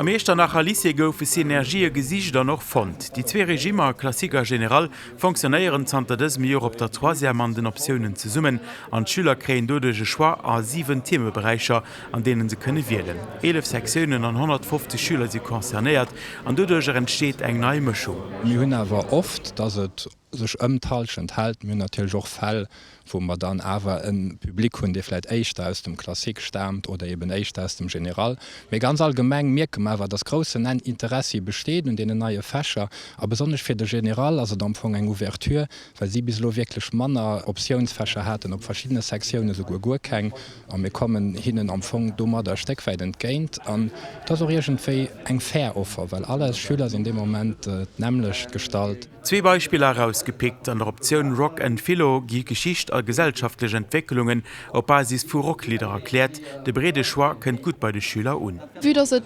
Am Iechternacher Lycée goufe Synergië gesicht an och fonnt. Déi zwee Regimmer, Classique a Général, fonctionnéieren zanter dësem Joer op der Troisième an den Optiounen zesummen an d'Schüler kréien doduerch e Choix a 7 Themeberäicher, an deenen se kënne wielen. 11 Sektiounen an 150 Schüler si concernéiert an doduercher entsteet eng nei Mëschung. Mir hunn awer oft, dass et sech ëm d'Hallschent hält. Mir hunn natierlech och Fäll, wou mer dann awer e Public hunn, dee vläicht éischter aus dem Classique staamt oder eben éischter aus dem Général. Mee ganz allgemeng mierke mer awer, dass groussen Interessi besteet un deenen neie Fächer. A besonnesch fir de Général ass et am Fong eng Ouverture, well si bis elo wierklech manner Optiounsfächer haten, op verschiddene Sektiounen esouguer guer keng. A mir kommen hinnen am Fong domadder e Stéck wäit entgéint. An et ass och iergendwéi eng fair Offer, well all eis Schüler sinn dee Moment d'nämmlecht gestallt. Zwee Beispiller erausgepickt, An der Optioun Rock and Philo gi Geschicht a gesellschaftlech Entwécklungen op Basis vu Rocklidder erkläert. De breede Choix kënnt gutt bei de Schüler un. Vue dass et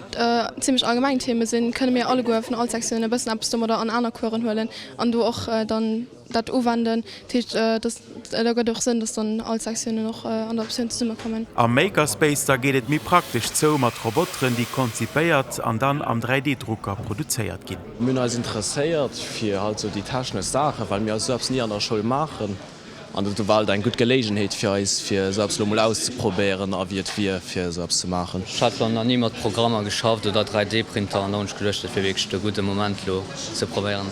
zimmlech allgemeng Theme sinn, kënne mir alleguer vun all Sektioun e bëssen eppes domadder an aner Coursen huelen an do och dann dat uwenden. Dat heescht, dass da gëtt och Sënn, dass dann all d'Sektiounen och an der Optioun zesummekommen. Am Makerspace da geet et méi praktesch zou, mat Roboteren, déi konzipéiert an dann am 3D-Drucker produzéiert ginn. Mir hunn eis interesséiert fir halt sou déi technesch Saachen, well mir esou eppes ni an der Schoul maachen an dat war halt eng gutt Geléigenheet fir eis fir esou eppes elo mol auszeprobéieren a wéi et wier fir esou eppes ze maachen. Ech hat lo nach ni mat Programmer geschafft oder 3D-Printer an da hunn ech geduecht dat wier wierklech de gudde Moment lo ze probéieren.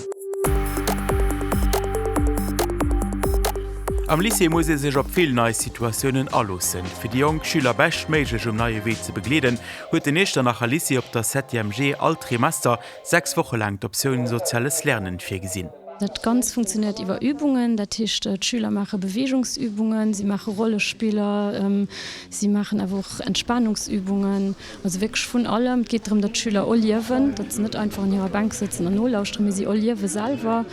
Am Lycée muss ee sech op vill nei Situatiounen aloossen. Fir déi jonk Schüler beschtméiglech um neie Wee ze begleeden, huet den Iechternacher Lycée op der Septième G all Trimester 6 Woche laang d'Optioun Soziales Lernen virgesinn. Dat Ganzt funktionéiert iwwer Übungen, dat heescht d'Schüler maache Beweegungsübungen, si maache Rollespiller, si maachen awer och Entspanungsübungen, also wierklech vun allem. Et geet drëm, datt d'Schüler erliewen, datt se net einfach an hirer Bänk sëtzen an nolauschteren, mee si erliewe selwer.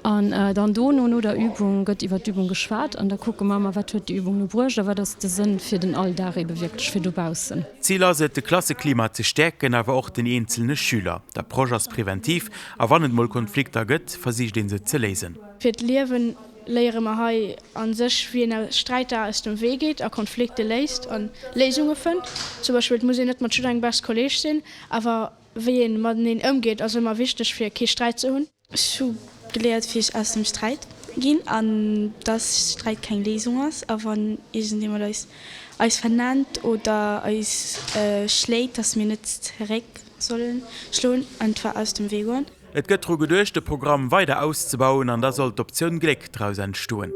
An dann dono, no der Übung, gëtt iwwer d'Übung geschwat an da kucke mer, ma wat huet déi Übung elo bruecht a wat ass de Sënn fir den Alldag ebe wierklech fir dobaussen. Zil ass et, de Klasseklima ze stäerken, awer och den eenzelne Schüler. D'Approche ass preventiv a wann et mol Konflikter gëtt, versicht ee se ze léisen. Fir d'Liewen léiere mer hei a sech, wéi een Sträiter aus dem Wee geet a Konflikte léist a Léisunge fënnt. Zum Beispill, et muss een net mat jidderengem best Kolleeg sinn, awer wéi een mateneen ëmgeet ass ëmmer wichteg fir kee Sträit ze hunn. Ech hu geléiert wéi ech aus dem Sträit ginn an dass Sträit keng Léisung ass a wann iergendee mat eis eis vernennt oder eis schléit, dass mir net zeréck sollen schloen, einfach aus dem Wee goen. Et gëtt dru geduecht de Programm weider auszebauen an da soll d'Optioun Gléck draus entstoen.